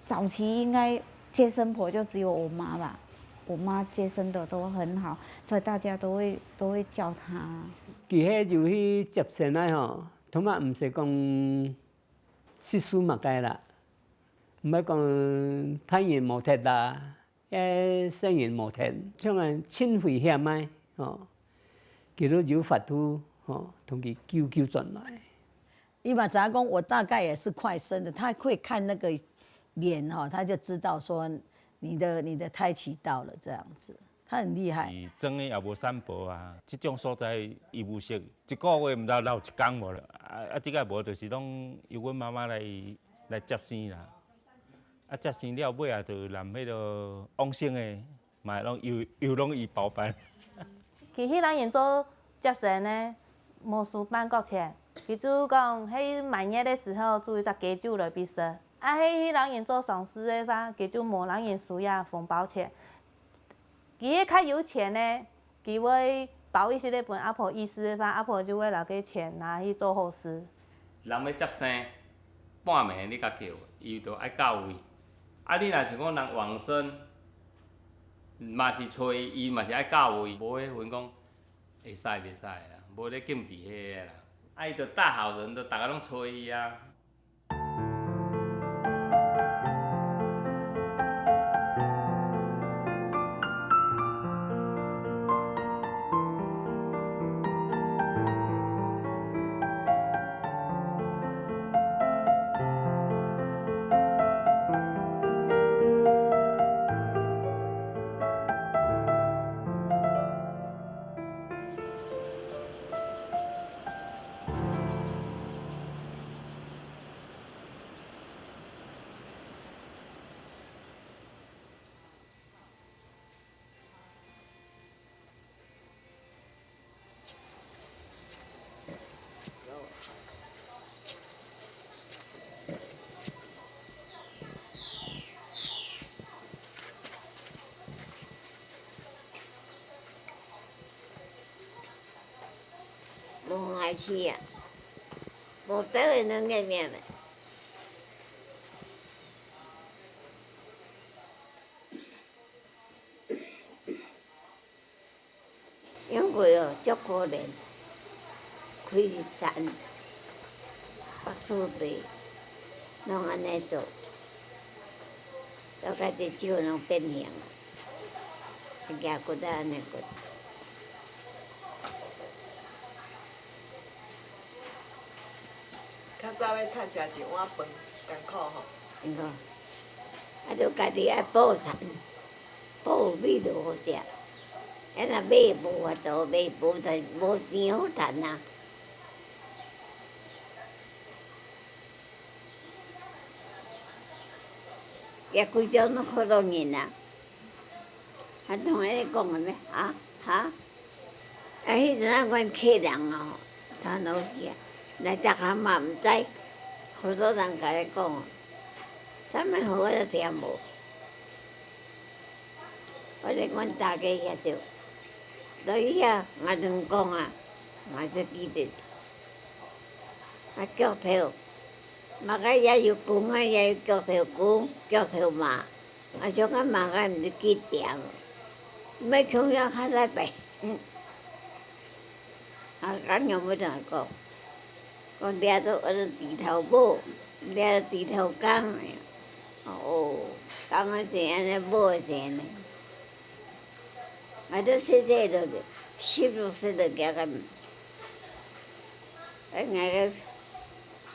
早期應該接生婆就只有我媽吧，我媽接生的都很好，所以大家都會叫她。其實就去接生的吼，通啊毋是講世事嘛該啦，毋愛講太陽無鐵啦，遐聖人無鐵，像啊真危險的吼，佢都有法度吼，同佢救救轉來。伊嘛知影講，我大概也是快生的，他會看那個臉哈，他就知道說你的胎期到了這樣子，他很厲害。伊裝的也無散步啊，這種所在伊有識，一個月毋知留一工無啦。啊啊，這個無就是攏由阮媽媽來接生啦。啊，接生了尾啊，就連彼個往生的，嘛攏又攏伊包辦。其實咱因做接生的，無需辦國錢，伊只講彼滿月的時候煮一隻雞酒來比食。啊，彼人𪜶做喪事的話，佢就無人𪜶需要紅包錢。佢彼較有錢的，佢會包一些咧分阿婆意思的話，阿婆就會拿個錢拿去做後事。人欲接生，半暝你共叫，伊就愛到位。啊，你若是講人往生，嘛是揣伊，嘛是愛到位，無彼分講會使袂使啦，無咧禁忌彼个啦。啊，伊就大好人，就逐个攏揣伊啊。無愛吃啊，無別的兩個爾。因為哦，足可憐，開田、腹厝賣，攏按呢做，到家己手攏變形，舉骨仔按呢骨。較早欲趁食一碗飯，艱苦吼。艱苦，啊，著家己愛補田，補米就好食。啊，若買無法度，買無趁，無錢好趁啊。也規種攏好多人啊，還同彼个講的咩？啊哈？啊，彼陣啊，阮客人哦，傳落去啊，來逐項嘛毋知，好多人共伊講，啥物好我都聽無。我咧阮大家遐就，落去遐也兩講啊，嘛是記得。啊，腳頭，目個也有光啊，也有腳頭光、腳頭麻，啊，小可麻個毋是記甜，欲強了較禮拜。啊，咁樣欲怎講？講掠到按呢豬頭母，掠到豬頭公，哦，公的是按呢，母的是按呢。啊，你細細落去，濕漉濕落行個。我个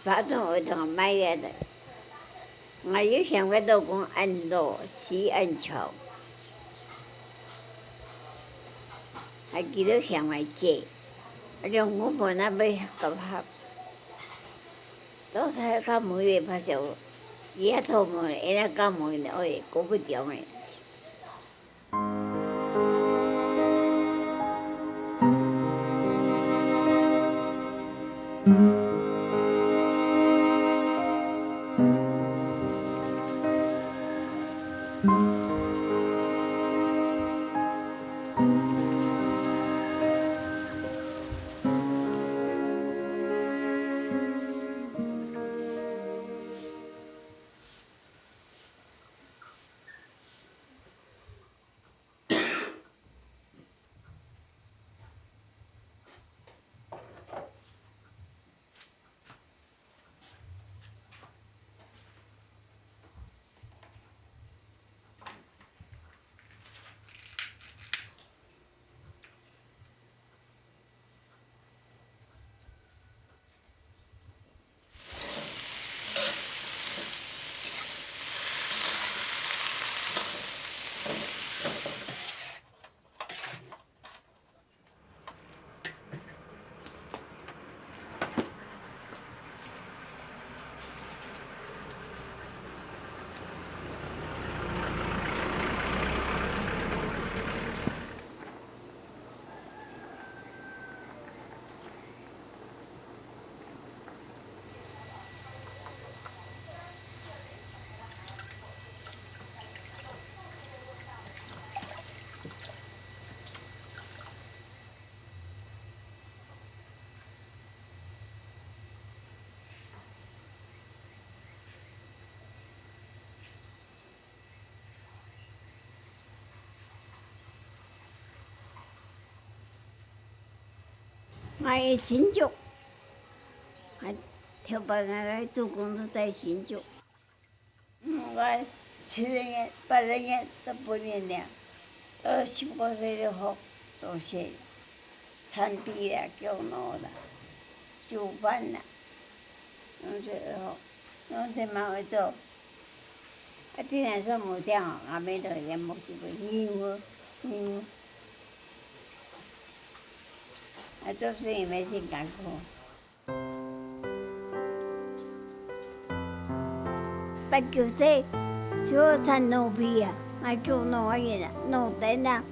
发动活动买个的，我有想个都讲按路是按桥，还记得想来借，两公婆那边搞合，到他较门的拍照，伊遐托门，伊那到门的，哦，顾不着的。我喺新竹，我头摆我做工作在新竹，我7个月、8个月都8年了，25岁就学做事，铲地啦、浇农啦、煮饭啦，拢这学，拢这嘛会做。啊，这若说无啥吼，后尾就会木一个牛牛。啊，做生意要真艰苦。89岁，就产农皮啊，爱叫农啊个啦，农田啊，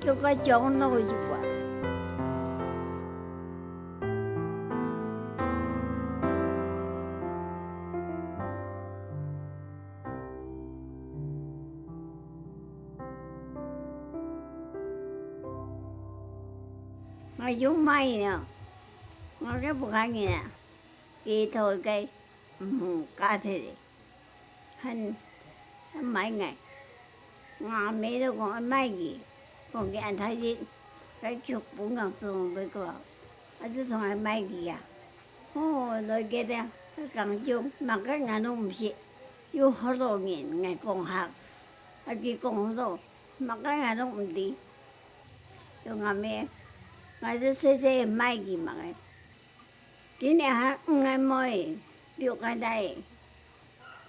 叫个种农一寡。我用买呢，我这不看见啊，街头个唔加起来，很很买个，我妹都讲买去，讲佢按他啲，佢脚本样做不过，啊，就从来买去啊，哦，来记得，讲种，每个人都唔识，有好多人爱讲学，啊，佢讲好多，每个人都唔知，就我妹。我这细细买去嘛个，今年还五个买，6个来，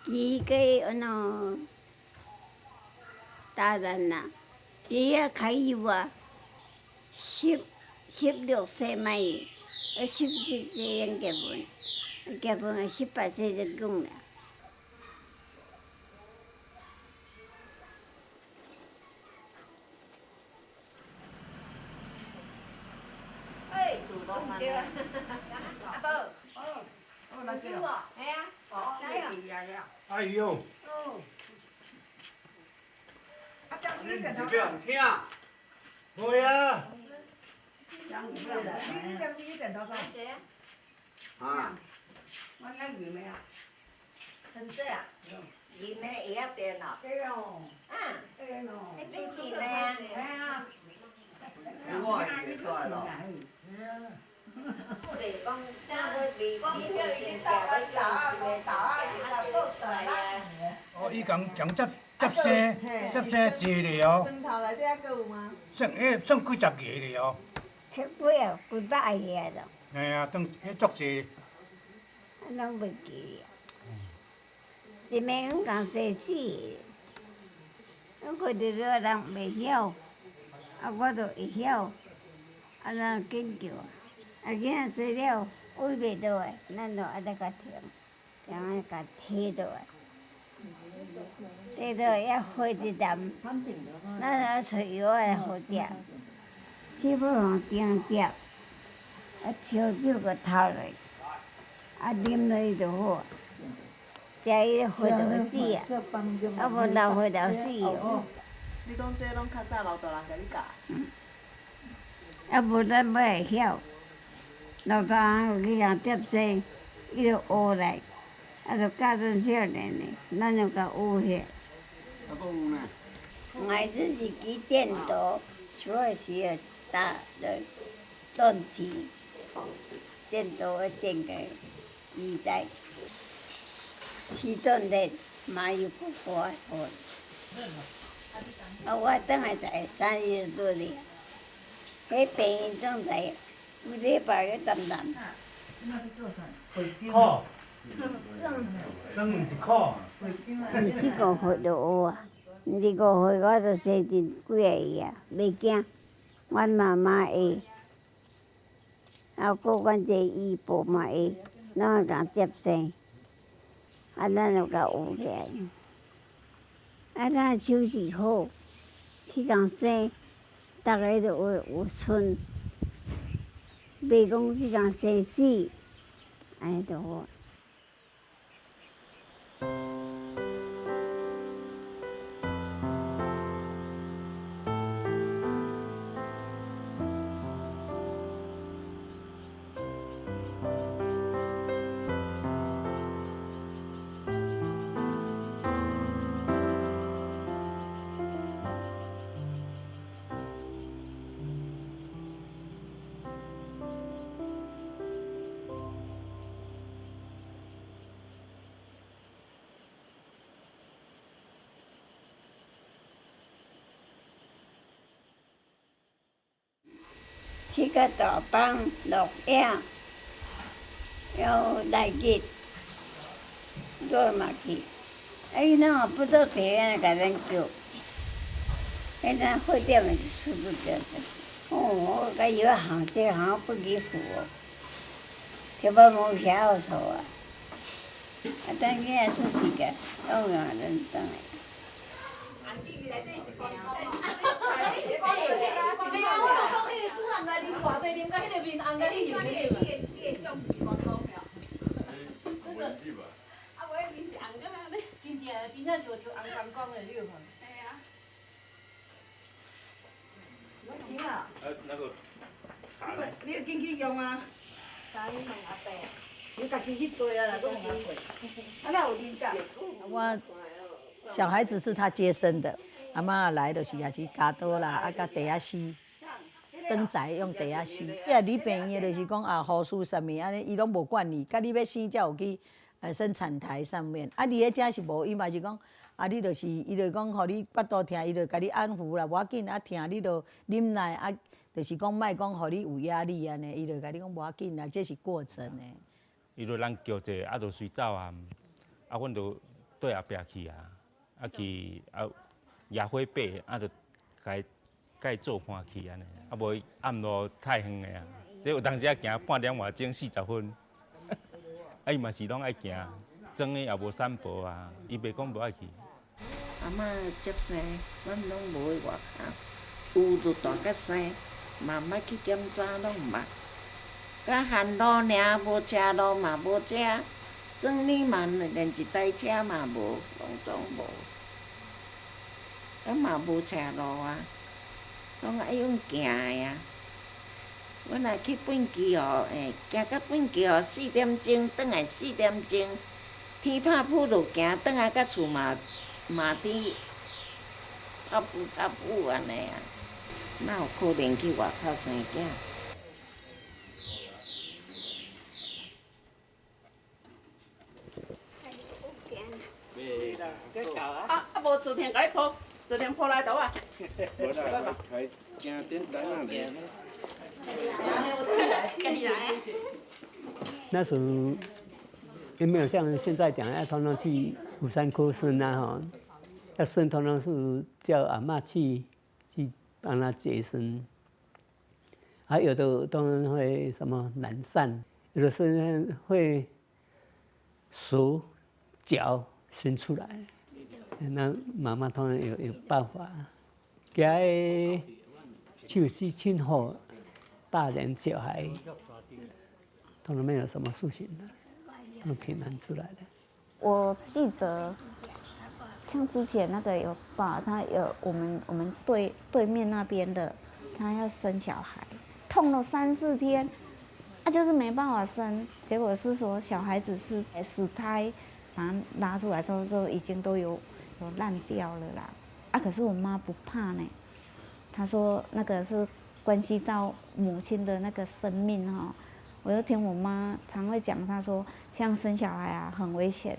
几个安怎大人呐，几个开油啊，16岁买，17岁结婚，结婚18岁就讲了。哎呦！你不要听。会啊。你当时去剪头发？啊。我爱鱼咩啊？很济啊。鱼咩会晓电脑？对哦。啊。对哦。你煮鱼咩啊？系啊。我也出来了。哦，伊讲讲接接生接生济了哦。砖头内底还阁有吗？算迄算几十个了哦。迄尾啊，几百个了。嘿啊，当彼足济。拢袂记啊。一暝昏共生死的，我看著了人袂晓，啊，我就会晓，啊，咱紧叫，啊，囡仔生了畏袂落来，咱就爱来共停，停啊，共提落来，提落来犹火一啖，咱爱揣药仔来予食，小宝往顶接，啊，烧酒阁头落，啊，啉落去就好。食伊个血就会止啊，啊无流血流死哦。你讲这拢较早老大人共你教？啊，无咱欲会晓，老大人去共接生，伊就学来，啊，就教咱少年的，咱就共学起来。啊，阁有呢？我自己去电刀，所以是打的断气，电刀要电个衣带。时阵咧，嘛又阁好好。啊，我转来才30多咧，彼病院转来，规礼拜咧淡淡。苦，算毋是苦。25岁就学啊，25岁我就生真几个伊啊，袂惊。阮妈妈会，啊，阁阮这姨婆嘛会，拢会共接生。啊，咱就共学起来。啊，咱手势好，去共生，逐个都有有剩，袂讲去共生死，按呢就好。去到大枋、鹿野，犹内日，我嘛去。啊，伊拢也不做提来共咱叫，彼阵货店的就出不着。哦，我甲药行这行不离谱哦，特别无啥好错啊。啊，等囡仔出世个，拢用咱转来。你紧去用啊！你家己去揣啊啦，啊，哪有啉甲？我小孩子是他接生的，阿嬤来就是也是铰刀啦，啊，佮地仔丝，转宅用地仔丝。你若离病院就是讲啊，护士啥物按呢，伊拢无管你，佮你欲生才有去生产台上面。啊，伫咧遮是无，伊嘛是讲啊，你就是，伊就讲，予你腹肚疼，伊就共你安抚啦，无要紧啊，疼你就忍耐啊，就是讲莫讲予你有压力按呢，伊就共你讲无要紧啦，这是过程的。伊就人叫者，啊，就随走啊，啊，阮就缀后壁去啊，啊去啊，野火爬，啊，就共伊做伴去按呢，啊无暗路太远的啊，这有当时啊行半点外钟40分，啊伊嘛是拢爱行，庄的也无散步啊，伊袂讲无爱去。阿嬤接生，阮拢无去外口，有就大甲生，嘛毋捌去检查，拢毋捌。甲旱路尔，无车路嘛无车，庄里嘛连一台车嘛无，拢总无。啊嘛无车路啊，拢爱用行的啊。阮若去粪球吼，行到粪球4点钟，转来4点钟，天拍雨就行，转来到厝嘛嘛伫拍雨拍雨按呢啊，哪有可能去外口生囝？啊啊！无昨天共你抱，昨天抱来倒啊。无啦，开行顶单啊。家己来。那時候也沒有像現在講要通通去婦產科生啊，吼，要生通通是叫阿嬤去幫他接生。還有的當然會什麼難產，有的是會手腳伸出來，那媽媽當然有辦法，給就是親好，大人小孩，通常沒有什麼事情的，都挺難出來的。我記得，像之前那個有爸，他有我們對面那邊的，他要生小孩，痛了3、4天，啊，就是沒辦法生，結果是說小孩子是死胎，把他拉出來之後就已經都有爛掉了啦。啊，可是我媽不怕呢，她說那個是關係到母親的那個生命哈。我就聽我媽常會講，她說像生小孩啊很危險，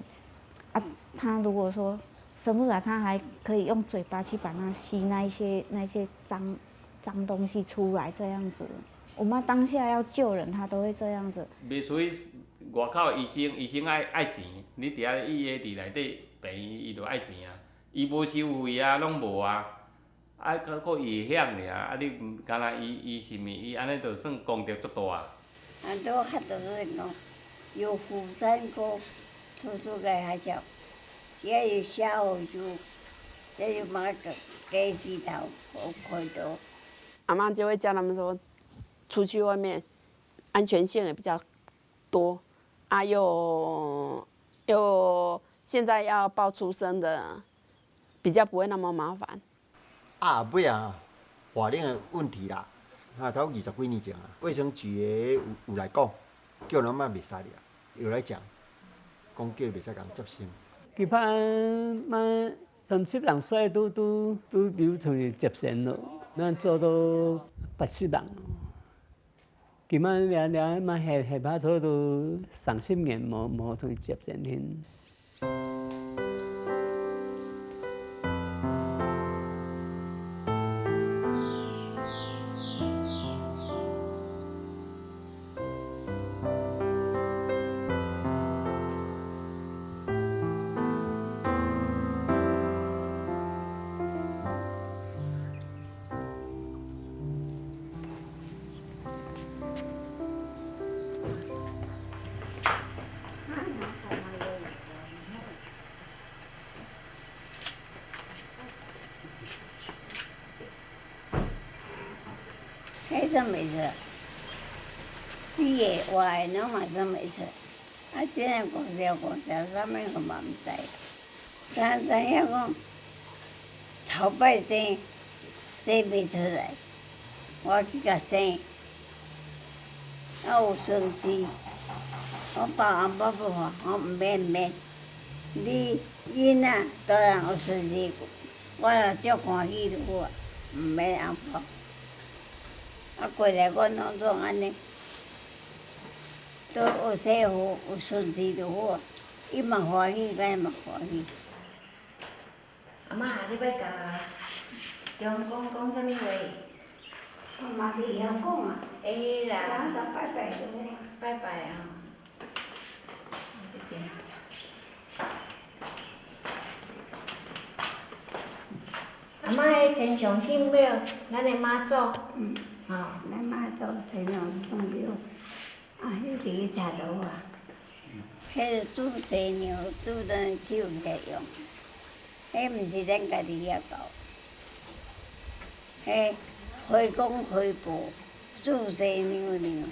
啊，她如果說生不出來，她還可以用嘴巴去把它吸那些髒東西出來，這樣子。我媽當下要救人，她都會這樣子。袂輸外口的醫生，醫生愛錢，你佇遐伊個佇內底病院，伊就愛錢啊，伊無收費啊，攏無啊，啊，閣伊會曉爾，啊，你毋敢若伊伊是毋伊按呢就算功德足大。很多較多是講有婦產科出出來還小，也有小護士，也有馬個雞舌頭和開刀。阿嬤就會叫他們說，出去外面安全性也比較多，啊又現在要報出生的，比較不會那麼麻煩。啊，尾啊，華領的問題啦，啊，差不多20幾年前啊，衛生局的有來講，叫人嘛袂使了，有來講，講叫袂使共接生。佢怕嘛30人歲都流出去接生咯，咱做到80人。佢嘛了了嘛下下把都30年無通接生恁。彼算袂出，死的活的攏嘛算袂出。啊，這個五條，啥物我嘛毋知。咱知影講，頭擺生生袂出來，我去共生，啊有順序，我包紅包不還，我毋免毋免。你囡仔當然有順序，我若足歡喜就好啊，毋免紅包。啊，過來阮攏總按呢，都有媳婦有孫子就好啊，伊嘛歡喜，咱嘛歡喜。阿嬤，你欲共中公講啥物話？我嘛袂曉講啊。會啦。咱就拜拜就好。拜拜啊！這邊。阿嬤，彼天上聖廟，咱的媽祖。嗯。哦，咱媽祖天上聖廟，啊，彼佇去查路啊，彼是煮茶娘，煮咱手來用，彼毋是咱家己遐搞。彼回公回婆煮茶娘娘，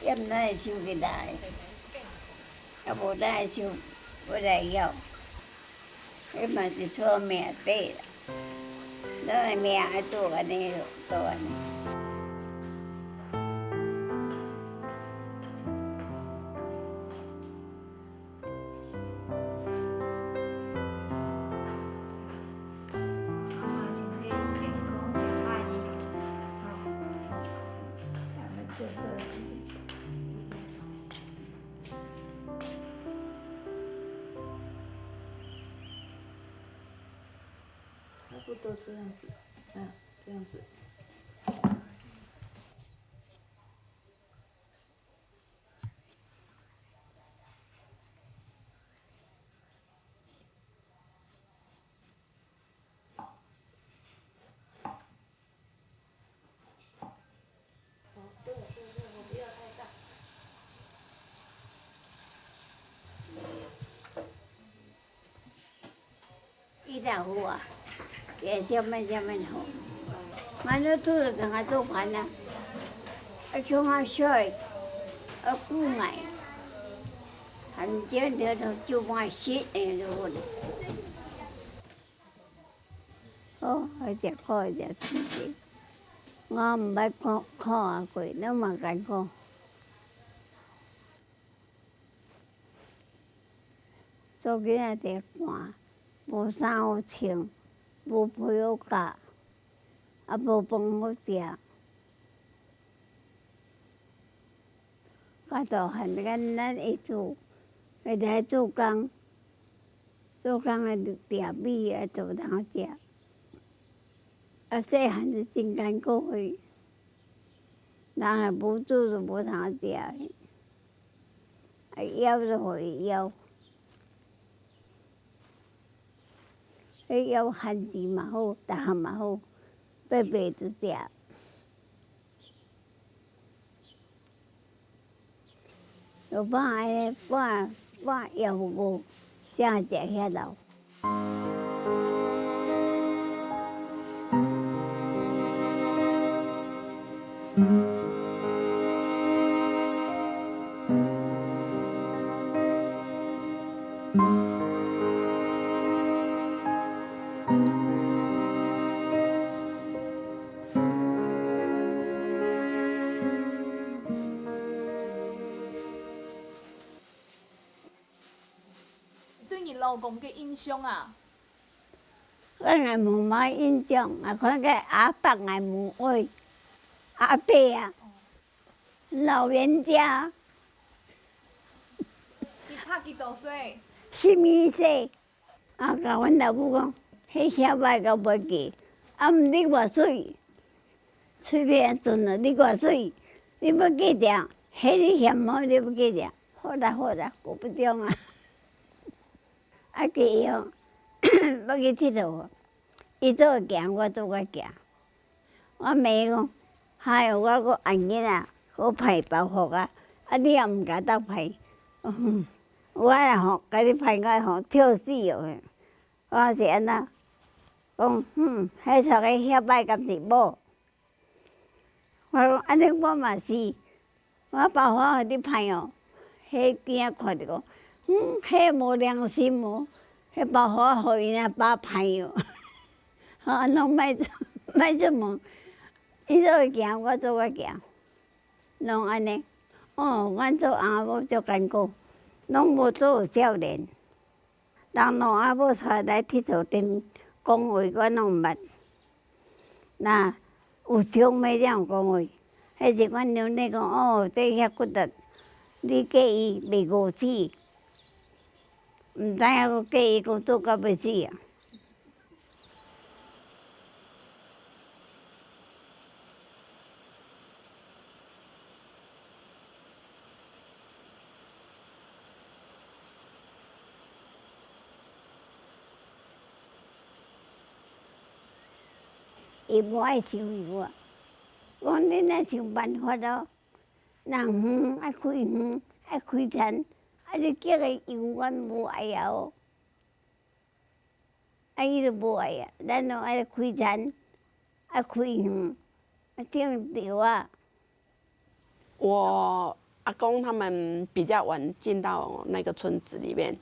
用咱的手去來，啊無咱的手欲來曉，彼嘛是出名底啦。咱的命愛做按呢，做按呢。阿嬤身體健康，食百二，吼。差不多這樣子，嗯，這樣子。才好啊，加啥物啥物好。俺都煮了从来做饭啊，啊冲啊水，啊久爱，反正就就就买食的就好了。好，爱食苦，爱食甜的。我毋捌苦苦啊过，拢嘛艰苦。做囡仔伫寒，无衫好穿，无被好盖，啊无饭好食。较大汉，咱咱会做，会来做工，做工的掠米啊，做通食。啊，细汉就真艰苦的，人若无煮就无通食的，啊枵就予伊枵，彼枵番薯嘛好，逐项嘛好，爬爬就食。就半个半半枵饿，才会食遐老。对你老公的印象啊？我也无啥印象，啊，看个阿伯爱问话，阿伯啊，老人家。伊差几多岁？12岁。啊，共阮老母讲，彼遐歹到袂记，啊，毋你偌媠，喙皮啊准了，你偌媠，你欲记著，彼你嫌无，你欲记著，好啦好啦，顾不中啊。啊，伊哦，欲去𨑨迌，伊做会行，我做较行。我骂伊讲，嗨哟，我阁按囡仔，阁歹包袱啊，啊你也毋共斗歹，我若吼共你歹我吼笑死哦！我是按怎讲？哼，彼娶个遐歹敢是某？我讲按呢，我嘛是，我包袱予你歹哦。彼囝仔看著讲，嗯，彼无良心哦，彼包袱予𪜶阿爸歹哦。啊，拢莫莫出门，伊做会行，我做较行，拢按呢。哦，阮做翁仔某足艰苦，拢无做少年。人老翁仔某带来𨑨迌顶讲话，我拢毋捌。若有伤欲才有讲话。彼时阮娘咧讲，哦，这遐骨力，你叫伊袂饿死，毋知影阁叫伊阁做到欲死啊！伊无爱相信我，讲恁爱想办法咯。人园爱开园，爱开田，啊！你叫伊永远无爱啊哦，啊！伊就无爱啊。咱拢爱开田，爱开园，啊种稻啊。我阿公他们比较晚进到那个村子里面，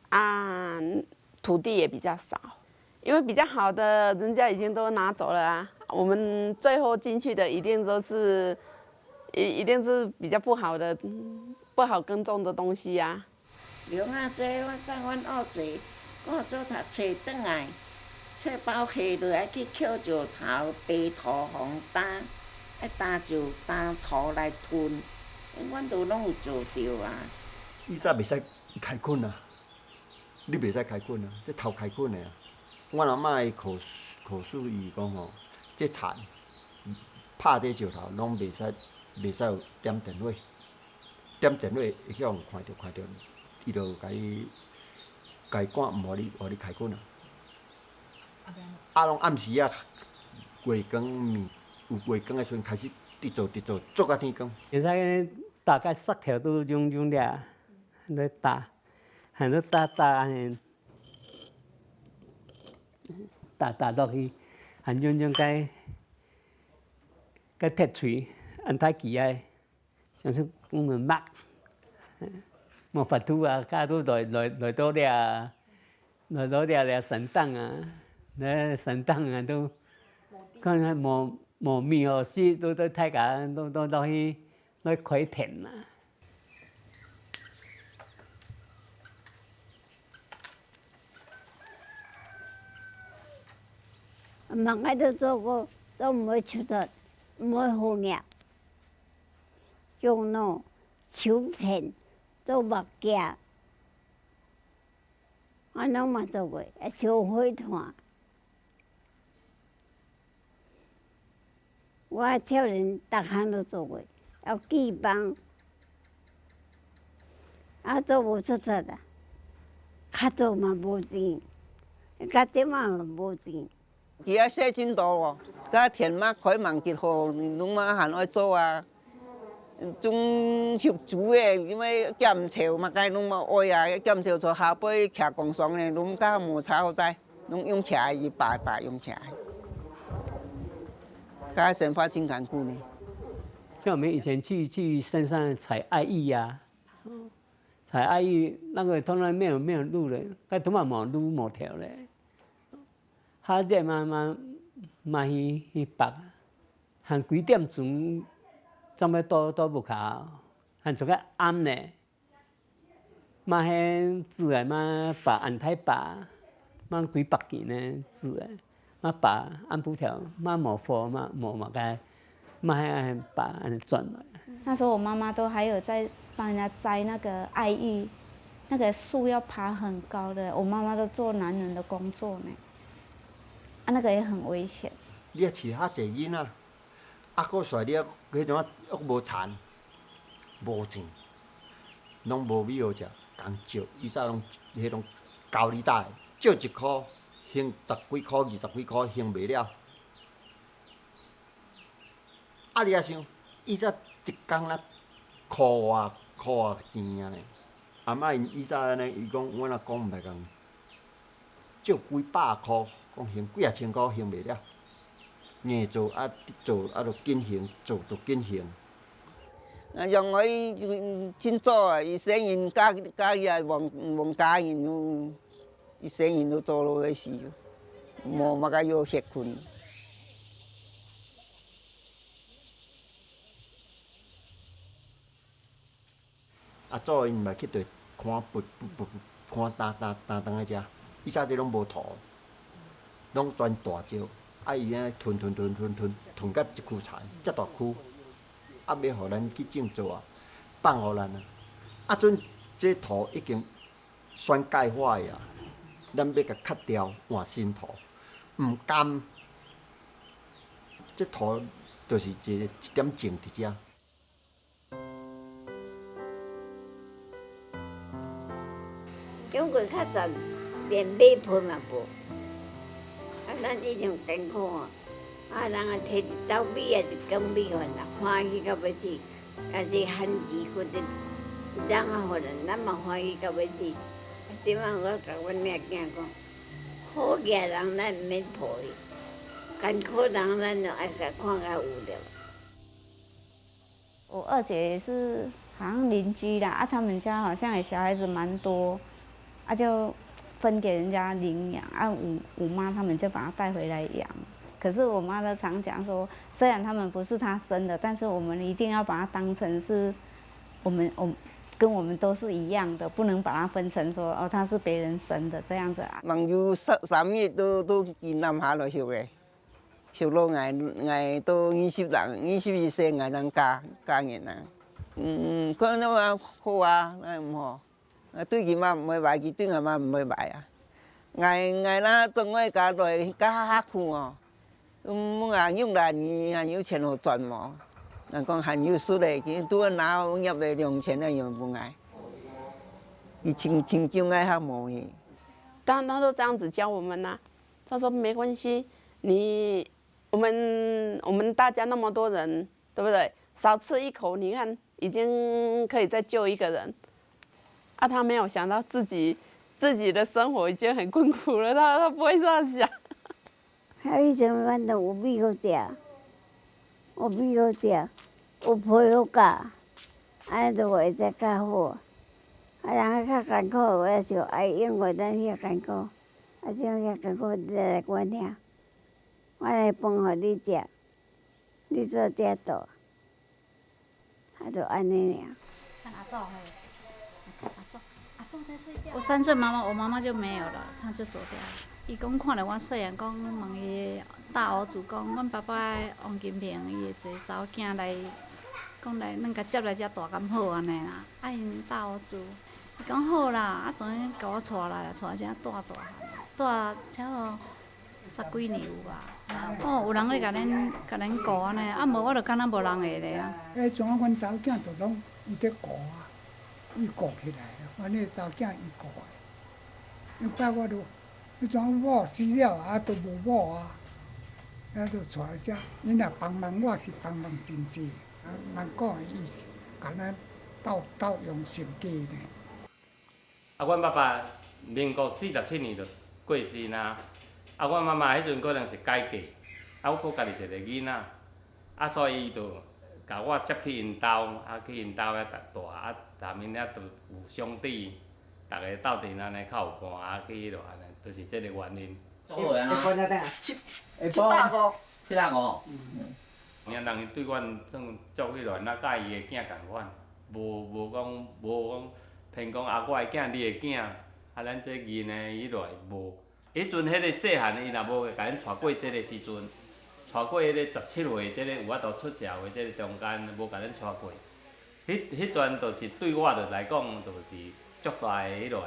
啊，土地也比较少。因为比较好的人家已经都拿走了啊，我们最后进去的一定都是，一定是比较不好的、不好耕种的东西啊。娘啊，这我甲阮二姐古早读册转来，册包下落来去捡石头、白土予人担，爱担石担土来吞，阮都拢有做著啊。以前袂使开垦啊，你袂使开垦啊，这偷开垦的啊。阮阿嬷的口口述伊讲吼，这田拍这石头拢袂使袂使有点电火，点电火会去予人看著看著，伊就共伊共伊赶，毋予你予你开垦啊。啊，拢暗时啊，月光暝有月光的时阵开始直做直做做到天光。现在大概石头都用用了，咧打，很多打打按呢。打打落去，含種種該該鐵錘按太機啊，像是講的木，無法度啊，較都來來來到了，來到了了山洞啊，來山洞啊都，看看無無米好食，都都太共都都落去來開田啊。嘛愛都做過，都毋會出得，毋會副業，種農、收田、做木匠，我攏嘛做過，啊燒火炭。我少年逐項都做過，還記枋，啊做無出出啊，較早嘛無錢，到這馬嘛無錢。伊愛洗真多哦，甲田仔開網結好，攏嘛還愛做啊。種熟煮的，因為檢潮嘛，該攏嘛愛啊。檢潮做下尾徛工廠的，攏甲摩擦好在，攏用車伊擺擺用車。甲生活真艱苦呢。像我們以前去山上採艾葉呀，採艾葉那個從來沒有路的，該都嘛無路無條咧。較熱嘛嘛嘛去去拔，限幾點鐘，怎欲倒倒木跤，限做個暗咧，嘛彼煮來嘛拔安太拔，嘛幾百件呢煮來，嘛拔按布條，嘛無火嘛無嘛該，嘛彼按拔按轉來。那時候我媽媽都還有在幫人家摘那個艾葉，那個樹要爬很高的，我媽媽都做男人的工作呢。啊，那個也很危險。你也飼較濟囡仔，啊，閣煞你啊，彼陣仔猶無田，無錢，攏無米好食，共借。以前攏彼種高利貸，借一箍還十幾箍、二十幾箍，還袂了。啊，你也想，以前一工若箍外箍外錢爾呢？阿嬤𪜶以前按呢，伊講阮阿公毋捌共借幾百箍。講還幾仔千箍還袂了，硬做啊做啊，著緊還，做著緊還。啊，讓我伊真早啊，伊生𪜶教教伊也忘忘教𪜶，伊生𪜶都做落去死，無嘛該要歇睏。阿祖𪜶嘛去綴看跋跋跋看担担担轉來食，以前這攏無土。攏全大石，啊伊按呢吞吞吞吞吞吞甲一區田，遮大區，啊欲予咱去種稻啊，放予咱啊。啊陣這土已經選鈣化的啊，咱欲共崁掉換新土，毋甘。這土就是一個一點種佇遮。中國較早連馬匹嘛無。啊，咱以前艱苦啊，啊，人啊提一斗米啊，一工米飯啊，歡喜到欲死，也是番薯骨一一籠啊，予咱，咱嘛歡喜到欲死。啊，這擺我共阮囝講，好額人咱毋免抱伊，艱苦人咱就愛共看較有著。我二姐也是好像鄰居啦，啊，他們家好像也小孩子蠻多，啊就分給人家領養，啊，我我媽他們就把她帶回來養。可是我媽都常講說，雖然他們不是她生的，但是我們一定要把她當成是我們，我跟我們都是一樣的，不能把她分成說哦，她是別人生的這樣子啊。網友三三月都都去南下來翕的，翕落愛愛到20人，22歲愛人嫁嫁人啊。嗯，可能嘛好啊，那毋好。啊，對伊嘛毋會歹，伊對我嘛毋會歹啊。愛愛咱總愛家內較較苦哦。嗯，啊用來年還有錢好賺無？人講還有輸的，其實拄仔拿入的2000的用無愛。伊親親像愛較無去。當他都這樣子教我們吶，他說沒關係，你我們我們大家那麼多人，對不對？少吃一口，你看已經可以再救一個人。啊，他沒有想到自己自己的生活已經很困苦了，他不會這樣想。彼陣阮都有米好食，有米好食，有被好蓋，按呢就會使較好。啊，人較艱苦，有的時候愛因為咱遐艱苦，啊，這遐艱苦，你來阮遐，我來飯予你食，你做這倒，啊，就按呢爾。看阿祖嘿，看阿祖，阿祖在睡覺。我3歲，媽媽，我媽媽就沒有了，她就走掉了。伊講看著我細漢，講問伊大兒子講，阮爸爸王金平伊的一个查某囝來，講來，恁共接來遮住敢好按呢啦？啊，𪜶大兒子，伊講好啦，啊，終於共我帶來，帶來遮住大漢，住差不多十幾年有吧。哦，有人咧共恁共恁顧按呢，啊無我就敢若無人會咧啊。彼陣阮查某囝就攏伊咧顧啊，伊顧起來，阮彼查某囝伊顧的。因擺我就，彼陣某死了啊，都無某啊，啊就帶來遮。𪜶若幫忙我是幫忙真濟，人講的伊是共咱鬥鬥用心機呢。啊，阮爸爸民國47年就過身啊。啊，阮媽媽彼陣可能是改嫁，啊，我閣家己一个囡仔，啊，所以伊就共我接去𪜶兜，啊，去𪜶兜遐住，啊，下面遐就有兄弟，逐个鬥陣按呢較有伴，啊，去彼落按呢，就是這个原因。七七百五。750。有影人伊對阮算足彼落，若佮伊的囝仝款，無講偏講啊，我的囝你的囝，啊，咱這囡的彼落無。彼陣彼个細漢，伊若無共阮帶過這个時陣，帶過彼个17歲，這个有法度出社會這个中間，無共阮帶過。彼段就是對我就來講，就是足大的彼落，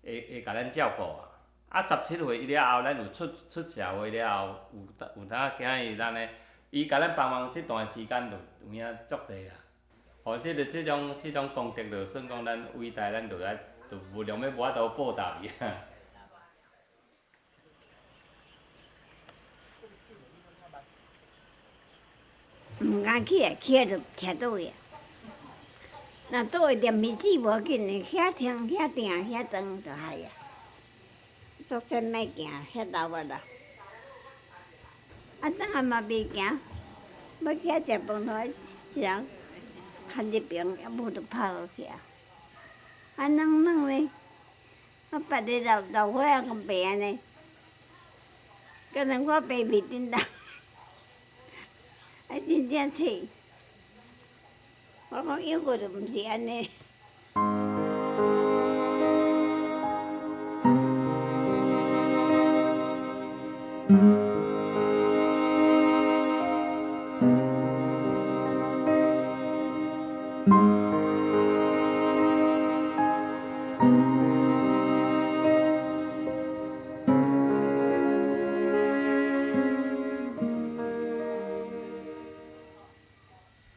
會共咱照顧啊。啊，17歲伊了後，咱有出社會了後，有當囝伊咱呢，伊共咱幫忙這段時間就有影足濟啦。哦，這種功德就算講咱偉大，咱就愛就無量欲無法度報答伊。毋敢起來，起來就徛倒去。若倒去連面子無要緊的，遐疼遐定遐長就害啊。足先莫行，遐老啊啦。啊，等下嘛袂行，欲起來食飯頭，一人牽一爿，啊無就拍落去啊。啊，軟軟咧，啊，別个老老歲仔閣袂按呢，敢若我爬袂振動。啊，真正脆！我講猶閣就毋是按呢。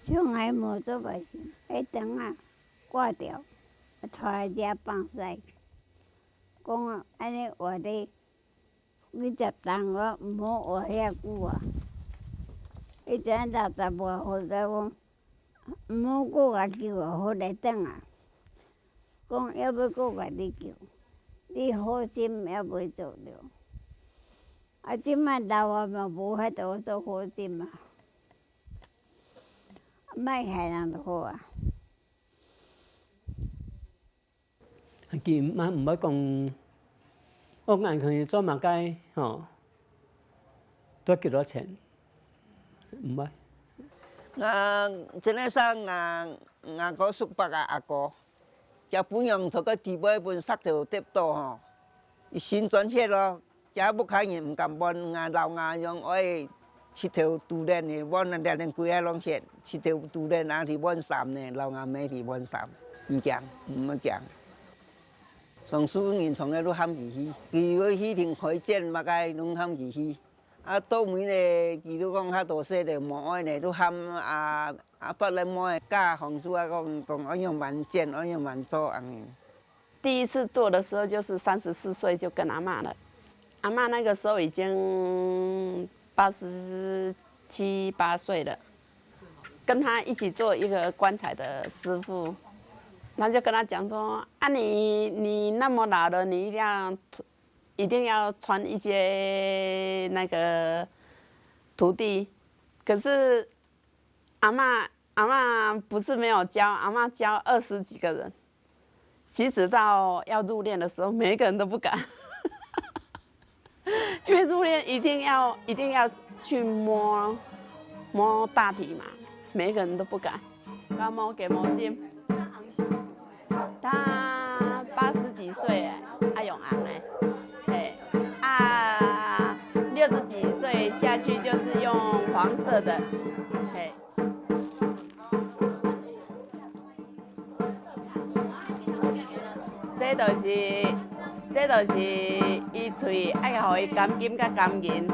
上海摩托嘛是，彼灯仔掛掉，帶來遮放屎。講啊，按呢活咧幾十冬，我毋好活遐久啊。彼陣60外歲，才講毋好閣共救啊，好來轉啊。講猶欲閣共你救，你好心猶未做著。啊，這擺老啊嘛無法度做好心啊。莫害人就好啊。其實嘛毋愛講，我眼看伊做馬街吼，都幾多錢？毋愛。啊，真個說啊，阿哥叔伯啊，阿哥，食本用做個豬尾分殺著跌倒吼，伊心轉血咯，食要開伊毋甘問啊，老牙用愛七條拄鏈的，阮啊連連規個攏血，七條拄鏈啊是阮三呢，老阿妹是阮三，毋講，毋要講。上師人從個愈喊兒戲，伊要喜庭開展，嘛該攏喊兒戲。啊，倒暝咧，伊都講較大細咧，無愛咧，愈喊啊啊，別咧摸的教房主啊，講講按樣慢剪，按樣慢做按呢。第一次做的時候就是34歲就跟阿嬤了，阿嬤那個時候已經87、8歲了，跟她一起做一個棺材的師傅，他就跟他講說：啊你那麼老了，你一定要傳一些那個徒弟。可是阿嬤不是沒有教，阿嬤教20幾個人。其實到要入殮的時候，每一個人都不敢，因為入殮一定要去摸摸大體嘛，每一個人都不敢。高毛給毛巾。他80幾歲，阿永昂呢？哎啊，60幾歲下去就是用黃色的，嘿。這就是伊喙愛予伊甘金佮甘銀，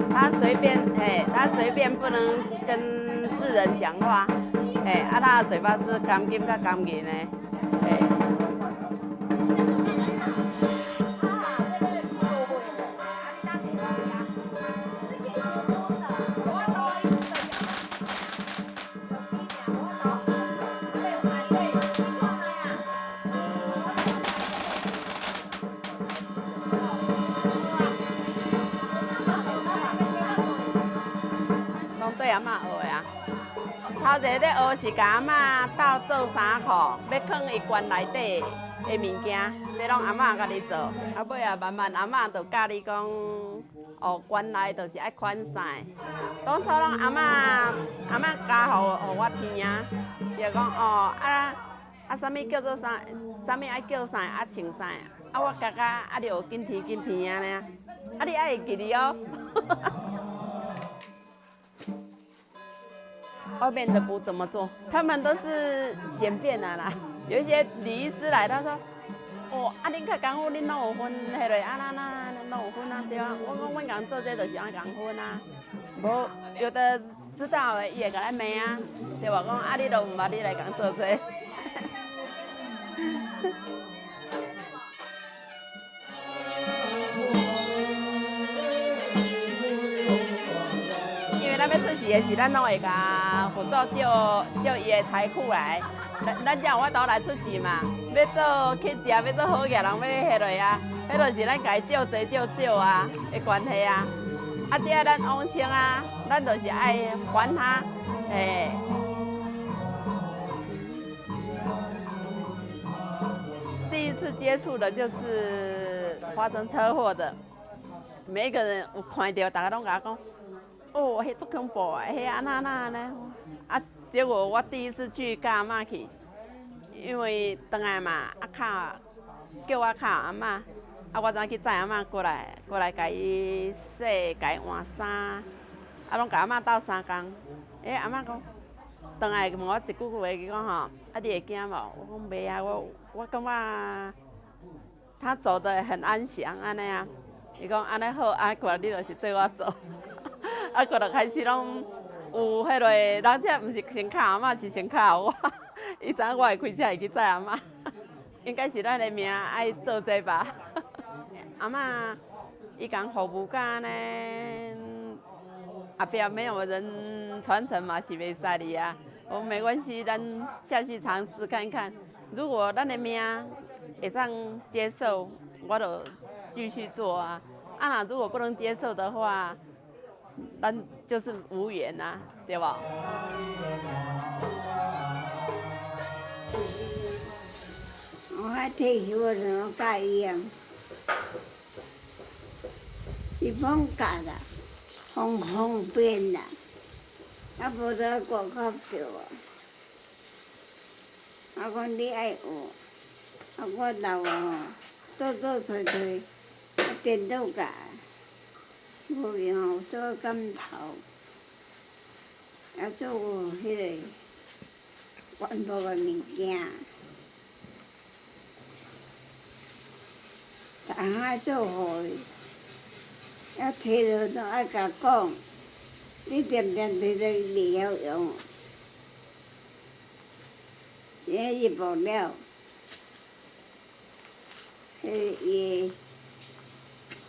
他隨便嘿，他隨便不能跟世人講話。嘿，啊，他的嘴巴是甘金佮甘銀的，嘿。攏對阿嬤學的啊。頭一个咧學是共阿嬤鬥做衫褲，欲囥伊棺內底的物件，這攏阿嬤家己做。啊，尾仔慢慢阿嬤就教你講，哦，棺內就是愛款啥。當初攏阿嬤教予我聽啊，伊就講哦啊啊，啥物叫做啥，啥物愛叫啥，啊穿啥，啊我覺覺啊你學緊聽緊聽按呢，啊你愛會記得哦。外面的不怎麼做，他們都是簡便的啦。有一些禮儀師來，他說：哦，啊，恁較艱苦，恁攏有分彼个啊那那，攏有分啊，對啊。我講阮共做這就是按共分啊。無有的知道的，伊會共咱罵啊，對無？講啊，你都毋捌，你來共做這個。因為咱欲出事的時，咱攏會共佛祖借借伊的財庫來，咱才有法度來出事嘛。欲做乞食，欲做好額人，欲彼落啊，彼就是咱共伊借濟借少啊的關係啊。啊，這咱往生啊，咱就是愛還他，嘿。第一次接觸的就是發生車禍的，每一個人有看著，大家攏共我講。哦，彼足恐怖的，彼按怎按怎按呢？啊，結果我第一次去佮阿嬤去，因為轉來嘛，啊敲叫我敲阿嬤，啊我怎去載阿嬤過來，過來共伊洗，共伊換衫，啊攏共阿嬤鬥相共。欸，阿嬤講，轉來問我一句句話，伊講吼，啊你會驚無？我講袂啊，我感覺他走得很安詳按呢啊。伊講按呢好，啊過來你就是綴我走。啊，過來開始攏有彼个，人這毋是先敲阿嬤，是先敲我。伊知影我會開車會去載阿嬤，應該是咱的命愛做這吧。阿嬤伊共服務甲按呢，後壁沒有人傳承嘛，是袂使哩啊。我沒關係，咱下去嘗試看看。如果咱的命會當接受，我就繼續做啊。啊，若如果不能接受的話，咱就是無緣啊，對無？我退休的時候教伊啊，是放假啦，方方便啦，啊無在外口叫啊。啊，講你愛學，啊我老啊吼，做做揣揣，啊顛倒教。無用做柑頭，啊做彼个棺木的物件，逐项愛做予伊，啊提落都愛共講，你恬恬提落伊袂曉用，是彼入無了，彼伊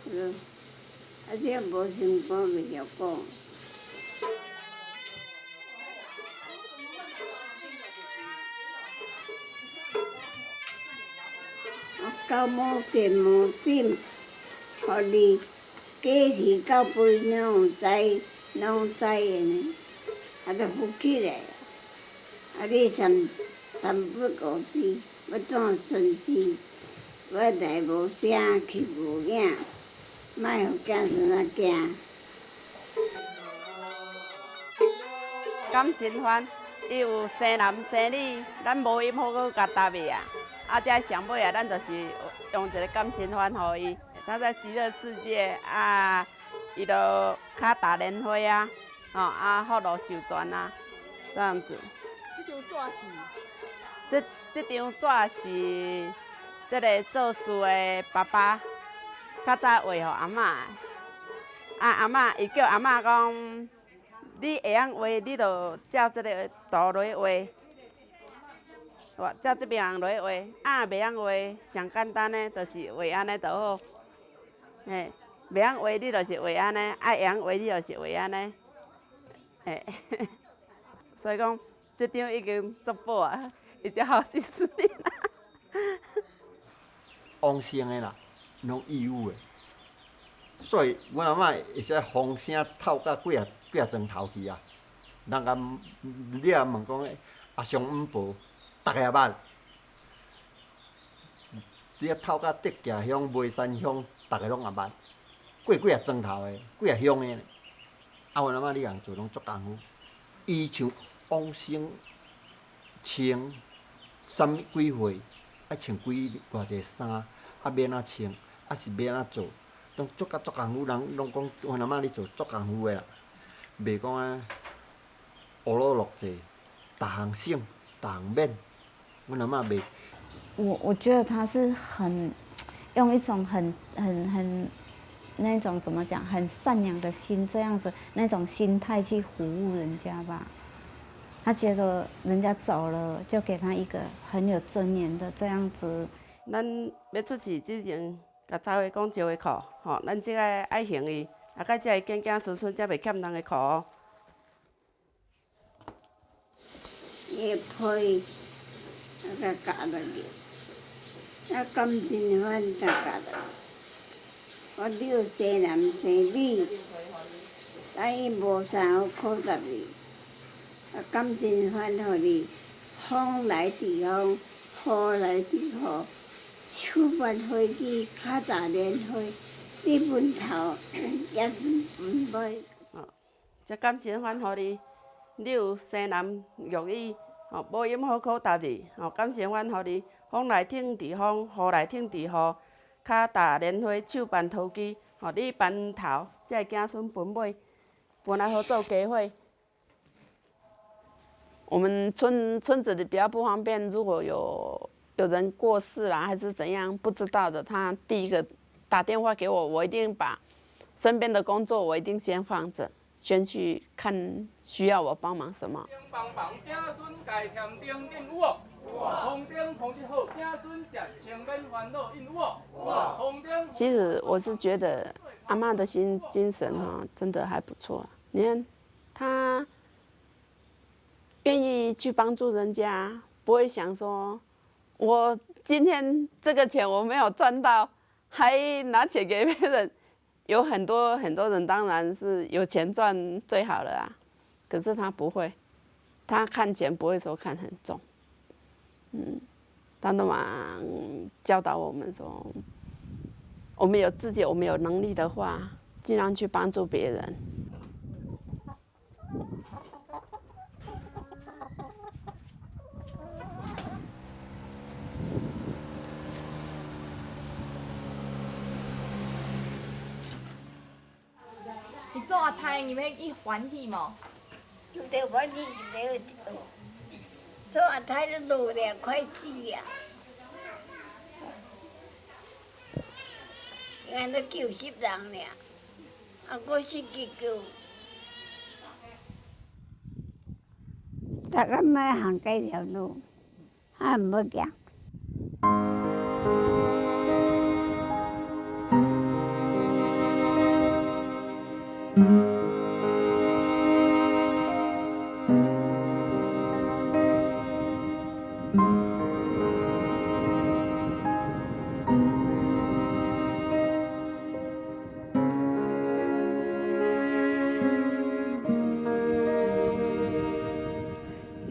的，啊，這無成功袂曉講。到某见某枕，予你过去到尾拢有知，拢知的呢，啊，就浮起来。啊，你三三不五时欲怎顺时，我来无声去无影，莫予子孙仔惊。感情番，伊有生男生女，咱无闲好阁共答伊啊。啊，这上尾啊，咱就是用一个感情番予伊。他在极乐世界啊，伊就跤踏莲花啊，吼啊，福禄寿全啊，这样子。这张纸是？这张纸是这个做事的爸爸较早画予阿嬷的。啊，阿嬷，伊叫阿嬷讲，你会晓画，你就照这个图落画。哇，照这边人落画，啊，袂晓画，上简单的，就是画按呢就好。嘿，袂晓画你就是画按呢，啊，会晓画你就是画按呢。嘿，所以讲，这张已经足宝啊，已经好几十年啦。往生的啦，攏义务的，所以阮阿嬷會使風聲透到幾仔幾仔磚頭去啊。人共你若問講阿上五婆，逐个也捌。你啊透到德崎鄉、梅山鄉，逐个攏也捌。過幾仔磚頭的，幾仔鄉的呢。啊，阮阿嬷你共做攏足功夫。伊像往生穿啥物幾歲，愛穿幾偌濟衫，啊欲按怎穿，啊是欲按怎做，攏足甲足功夫。人攏講阮阿嬷咧做足功夫的啦，袂講啊烏魯落濟，逐項省，逐項免。阮阿嬷袂。我覺得他是很用一種很很很那種怎麼講，很善良的心，這樣子那種心態去服務人家吧。他覺得人家走了，就給他一個很有尊嚴的這樣子。咱欲出去之前，共查會講石的褲，吼，咱這個愛還伊，啊，佮這个子子孫孫才袂欠人的褲哦。伊批，啊，共咬落去，啊，感情番才咬落去。我了生男生女，但伊無啥好考察你。啊，感情番予你，風來地風，雨來地雨，手挽花枝，跤踏蓮花，你分頭也是分尾。哦，這感情番予你，你有生男育女，吼，無閒好苦答你，吼，感情番予你，風來挺地風，雨來挺地雨，跤踏蓮花，手挽桃枝，吼，你挽頭，這个子孫分尾，分來好做家伙。我們村子裡比較不方便，如果有人過世啦，還是怎樣不知道的，他第一個打電話給我，我一定把身邊的工作我一定先放着，先去看需要我幫忙什麼。幫忙子孫蓋添頂頂有無？紅燈紅得好，子孫食清免煩惱，因有無？紅燈。其實我是覺得阿嬤的心精神哈，真的還不錯。你看她願意去幫助人家，不會想說，我今天這個錢我沒有賺到，還拿錢給別人。有很多很多人當然是有錢賺最好了啊，可是他不會，他看錢不會說看很重，嗯，他都嘛教導我們說，我們有自己，我們有能力的話，盡量去幫助別人。你做阿太，你欲伊歡喜無？就得歡喜，就得做阿太都老了，快死啊！俺都90人了，啊，我49。逐工欲行這條路，啊，毋欲行。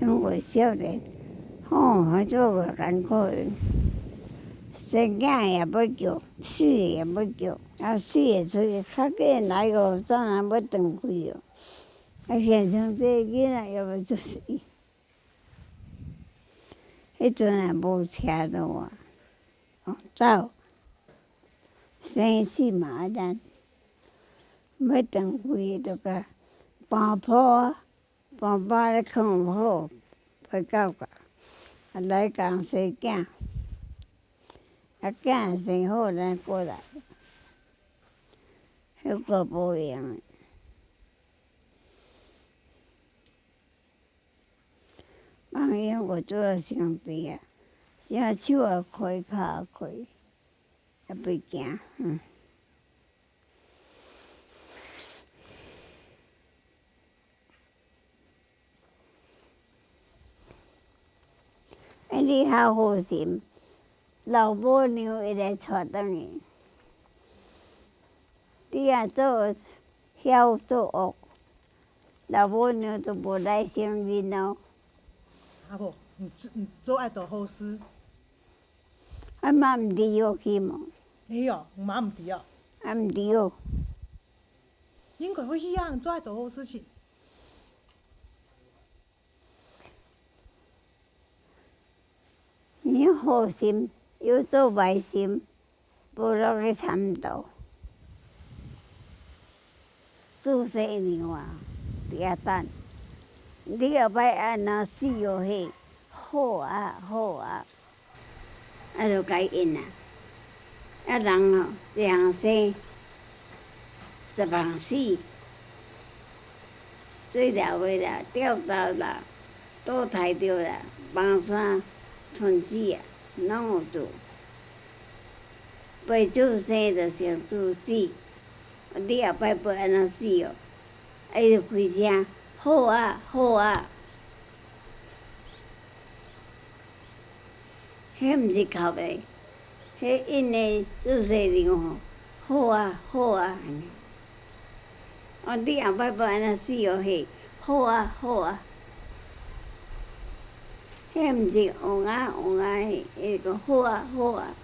因為少年，吼，做偌艱苦。生囝也欲叫，死也欲叫，啊死的出去較緊來哦，怎啊欲斷氣哦？啊，現像這囡仔也欲出世，彼陣也無車路啊，哦走，生死嘛愛咱，欲斷氣就共搬鋪啊，搬鋪咧囥好，陪到甲，啊來共生囝。啊，囝生好，咱過來，彼個無閒。放養我做上帝啊，啥手也開，跤也開，也袂行。啊，你較好心。老母娘會來帶轉去。你若做枵做惡，老母娘就無來承認咯。阿婆，你做愛做好事。啊嘛毋知哦去無？哎喲，嘛毋知哦。啊毋知哦。應該會去啊，做愛做好事情。你好心又做壞心，無落去參透。註生娘啊，佇遐等，你後擺按怎死予彼好啊好啊，啊就共伊應啊。啊人吼，一項生，十項死，水老的啦，吊刀啦，倒刣著啦，崩山吞子啊，攏有做。袂自生就先自死，你後擺欲按怎死哦？啊，伊就開聲，好啊，好啊。彼毋是哭的，彼應的註生娘吼，好啊，好啊。啊，你後擺欲按怎死哦？彼好啊，好啊。彼毋是黃啊黃啊，彼講好啊，好啊。